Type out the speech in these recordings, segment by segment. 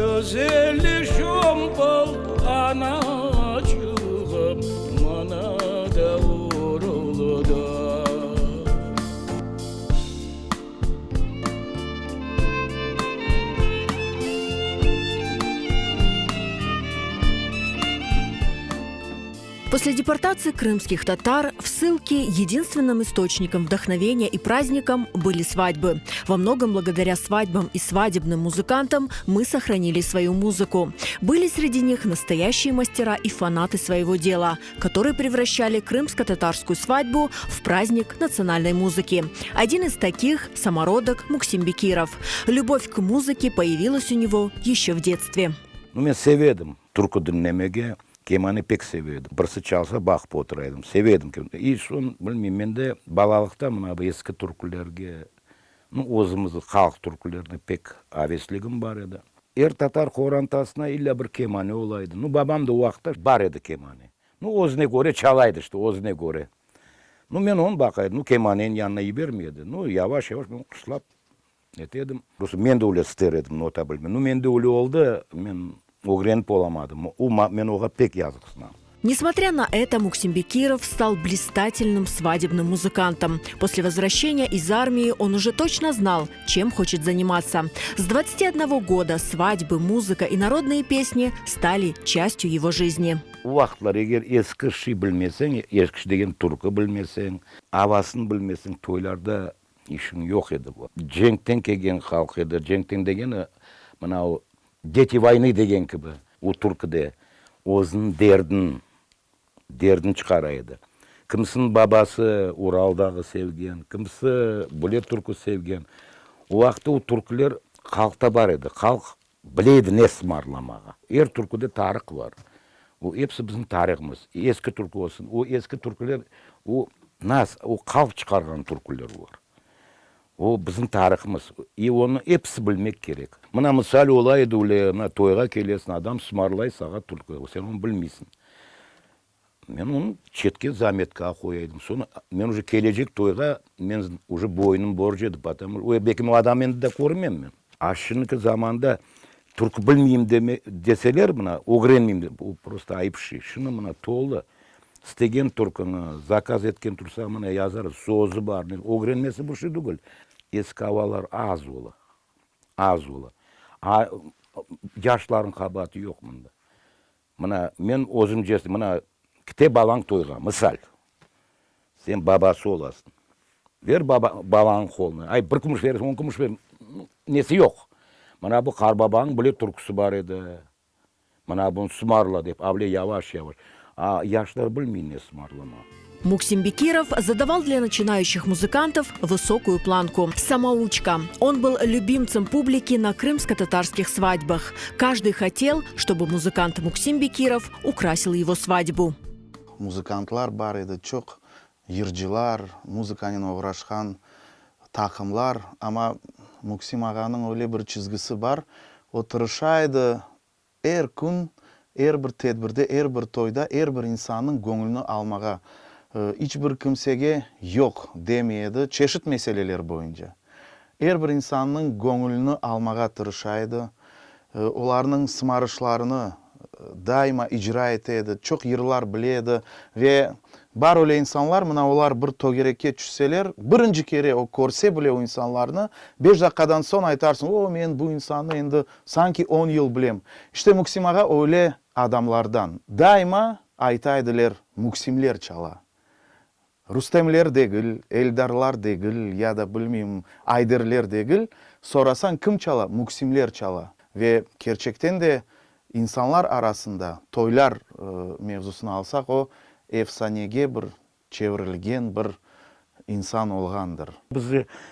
Güzel şompol anaçığım, Mına da uruldı. После депортации крымских татар в ссылке единственным источником вдохновения и праздником были свадьбы. Во многом благодаря свадьбам и свадебным музыкантам мы сохранили свою музыку. Были среди них настоящие мастера и фанаты своего дела, которые превращали крымско-татарскую свадьбу в праздник национальной музыки. Один из таких – самородок Муксим Бекиров. Любовь к музыке появилась у него еще в детстве. Nu, men seve edim türkü diñlemege, kemane pek seve edim. Birisi çalsa, baqıp otura edim. Seve edim. I soñ, bilmeyim, mende balalıqta mına bu eski türkülerge, nu, özümizniñ halq türkülerine pek avesligim bar edi. Er tatar qorantasına illa bir kemane ola edi. Nu, babam da o vaqıtta bar edi kemane. Nu, özüne köre çala edi işte, özüne köre. Nu, men onı baqa edim. Nu, kemaneniñ yanına yibermey edi. Nu, yavaş-yavaş men quşlap Ete edim. Prosto men de öyle ister edim nota bilmey. Nu, mende öyle oldı, men ögrenip olamadım. O, men oğa pek yazıqsınam. Nesмотря на это, Муксим Бекиров стал блистательным свадебным музыкантом. После возвращения из армии он уже точно знал, чем хочет заниматься. С 21 года свадьбы, музыка и народные песни стали частью его жизни. O vaqıtlar eger eski şiy bilmeseñ, eski degen türkü bilmeseñ, avasını bilmeseñ, toylarda İşiñ yoq edi bu. Cenkten kelgen halq edi. Cenkten degeni, mına o Deti voynı degen kibi, o türküde özüniñ derdin, derdin çıqara edi. Kimsiniñ babası Ural dağı sevgen, kimsi böyle türkü sevgen. O vaqıtta o türküler halqta bar edi. Halq bile edi ne sımarlamağa. Er türküde tarıq bar. O episi bizim tarihımız. Eski türkü olsun, o eski türküler, o nas, o halq çıqarğan türküler olar. O bizim tarihımız. I onı episi bilmek kerek. Mına misal ola edi öyle, mına toyğa kelesiñ, adam sımarlay sağa türkü, sen onı bilmeysiñ. Men onı çetke zametkağa qoya edim. Soñ men uje kelecek toyğa men uje boynum borc edi, potomu, o belki o adamnı endi de körmem men. A şimdiki zamanda türkü bilmeyim deme, deseler mına, ögrenmeyim de, bu prosto ayıp şey. Şimdi mına tolu, istegen türküni, zakaz etken tursa mına yazar, sözü bar, ögrenmesi bir şey tügül. Eski avalar az ola, az ola. A yaşlarnıñ qabaatı yoq mında. Mına, men özümce, mına, kite balañ toyğa, misal, sen babası olasıñ. Ver baba, balañıñ qoluna. Ay, bir kümüş verirsiñ, on kümüş ver, nesi yoq. Mına bu qarbabañıñ bile türküsi bar edi. Mına bunı sımarla dep, avle yavaş-yavaş. A yaşlar bilmey ne sımarlama. Muksim Bekirov задавал для начинающих музыкантов высокую планку. Самоучка. Он был любимцем публики на крымско-татарских свадьбах. Каждый хотел, чтобы музыкант Муксим Бекиров украсил его свадьбу. Muzıkantlar bar edi, çoq yırcılar, muzıkanen oğraşqan taqımlar, amma Muksim ağanıñ öyle bir çizgisi bar, o tırışa edi Er kün, er bir tedbirde, er bir toyda er bir insannıñ göñlüni almağa, iç bir kimsege yoq demey edi, çeşit meseleler boyunca. Er bir insannıñ göñlüni almağa tırışa edi, olarnıñ sımarışlarını daima icra ete edi, çoq yırlar bile edi ve Bar öyle insanlar, mına olar bir tögerekke tüşseler, birinci kere o körse bile o insanlarnı, beş daqqadan soñ aytarsıñ, o, men bu insannı endi sanki on yıl bilem. İşte Müksim ağa öyle adamlardan. Daima ayta ediler, Müksimler çala. Rustemler degil, Eldarlar degil ya da bilmeyim, Ayderler degil, sorasañ kim çala, Müksimler çala. Ve kerçekten de İnsanlar arasında toylar mevzusını alsaq, o, efsanege bir çevirilgen bir insan olğandır. Biz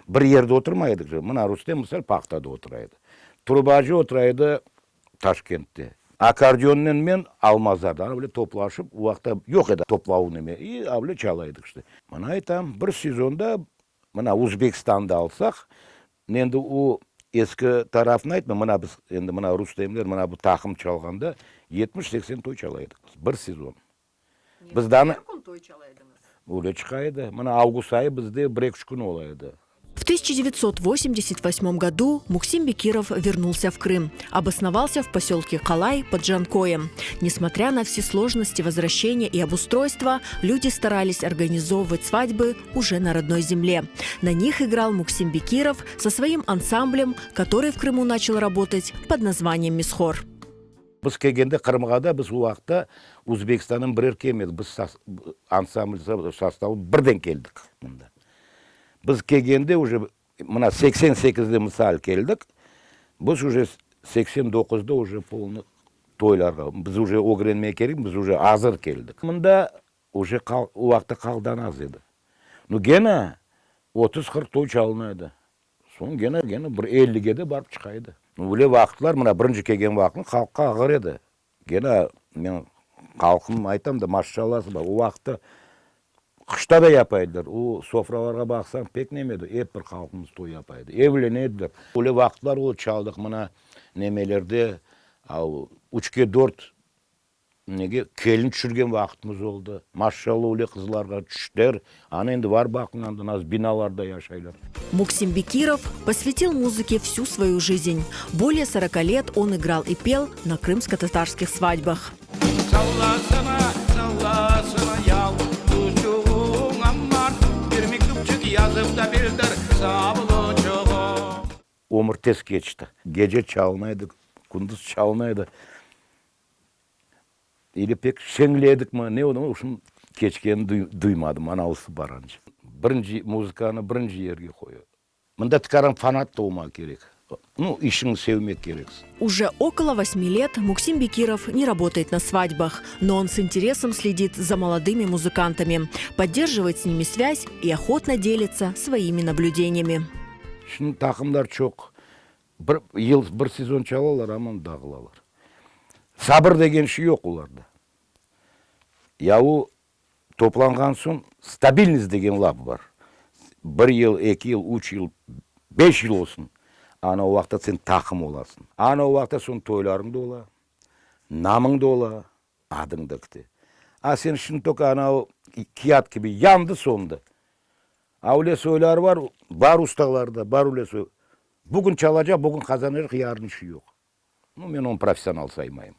bir yerde oturmay edik. Mına Rustem, misal, Pahtada otura edi. Trubacı otura edi Taşkentte. Akkordeonnen men Almazarda. Ana böyle toplaşıp, o vaqıtta yoq edi toplav neme, i avle çala edik işte. Mına aytam, bir sezonda, mına Uzbekistandı alsaq, Endi o eski tarafını aytmay, mına biz endi mına Rustemler, mına bu taqım çalğanda 70-80 toy çala edik biz, bir sezon. Biz daa. Er kün toy çala ediñiz? Öyle çıqa edi. Mına avgust ayı bizde bir-eki üç kün ola edi. В 1988 году Муксим Бекиров вернулся в Крым, обосновался в поселке Калай под Джанкоем. Несмотря на все сложности возвращения и обустройства, люди старались организовывать свадьбы уже на родной земле. На них играл Муксим Бекиров со своим ансамблем, который в Крыму начал работать под названием «Мисхор». Biz kelgende Qırımğa da biz o vaqıtta Uzbekistandan birer kelmedik, biz ansambl sostavı birden keldik mında. Biz kelgende uje mına 88-de misal keldik, biz uje 89-da uje polnıy toylarğa, biz uje ögrenmege kerek, biz uje azır keldik. Mında uje o vaqıtta halqtan az edi. Nu gene 30-40 toy çalına edi. Soñ gene, gene bir ellige de barıp çıqa edi. Öyle vaqıtlar, mına birinci kelgen vaqıtım halqqa ağır edi. Gene men halqım aytam da, maşşallası bar, o vaqıtta qışta da yapa ediler. O sofralarğa baqsañ pek neme edi, ep bir halqımız toy yapa edi, evlene ediler. Öyle vaqıtlar oldı, çaldıq mına nemelerde, üçke dört Nege kelin tüşürgen vaqıtımız oldı. Maşşalla öyle qızlarğa tüştiler. Ana endi var baqıñ anda nasıl binalarda yaşaylar. Muksim Bekirov posvyatil muzıke vsю svoyu жизнь. Более сорока лет он играл и пел на крымско-татарских свадьбах. Sallasana, sallasana yavrucuğum aman, Bir mektupçıq yazıp da bildir savlucuğum. Ömür tez keçti. Gece çalına edi, kündüz çalına edi. Ili pek şeñledikmi, ne oldı, uşun keçkenini duymadım, anavısı baranca. Birinci muzıkanı birinci yerge qoya. Mında tikaran fanat da olmaq kerek. Nu, işiñni sevmek kereksiñ. Уже около восьми лет Муксим Бекиров не работает на свадьбах, но он с интересом следит за молодыми музыкантами, поддерживает с ними связь и охотно делится своими наблюдениями. Şimdi taqımlar çoq. Bir yıl, bir sezon çalalar, aman dağılalar. Sabır degen şey yoq olarda. Ya o toplanğan soñ stabilnost degen laf bar. Bir yıl, eki yıl, üç yıl, beş yıl olsun, ana o vaqıtta sen taqım olasıñ. Ana o vaqıtta soñ toylarıñ da ola, namıñ da ola, adıñ da kite. A sen şimdi toka ana o kiyat kibi yandı, söndi. A öyle soyları bar, bar ustalarda, bar öyle soy. Bugün çalacaq, bugün qazanacaq, yarın işi yoq. Nu, men onı professional saymayım.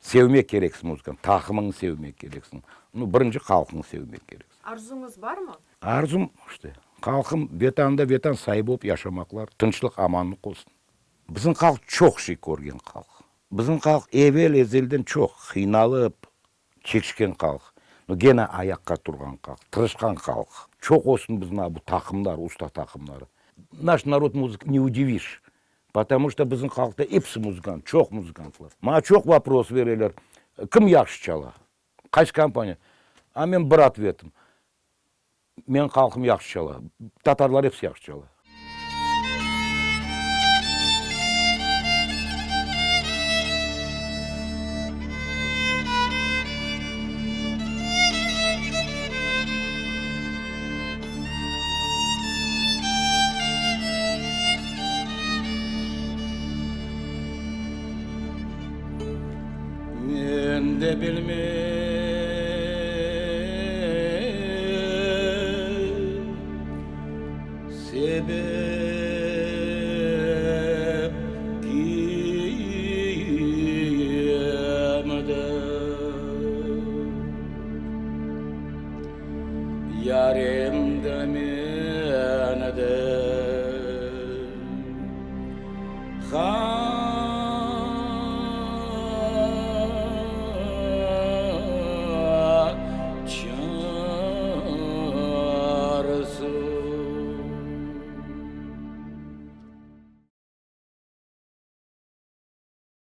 Sevmek kereksiñ muzıkanı, taqımıñnı sevmek kereksiñ. Nu, birinci halqıñnı sevmek kereksiñ. Arzuñız barmı? Arzum, işte, halqım Vetanında Vetan saibi olıp yaşamaqlar, tınçlıq, amanlıq olsun. Bizim halq çoq şey körgen halq. Bizim halq evel-ezelden çoq qıynalıp, Çekişken halq, no gene ayaqqa turğan halq, tırışqan halq. Çoq olsun bizim bu taqımlar, usta taqımları. Naş narod muzık ne udiviş, potomu çto bizim halqta episi muzıkant, çoq muzıkantlar. Maña çoq vopros bereler, kim yahşı çala, qaysı kompaniya? A men bir otvetim, Menim halqım yahşı çala, tatarlar episi yahşı çala. Men de bilmeyim, sebep kimdir. Yarem de meni de.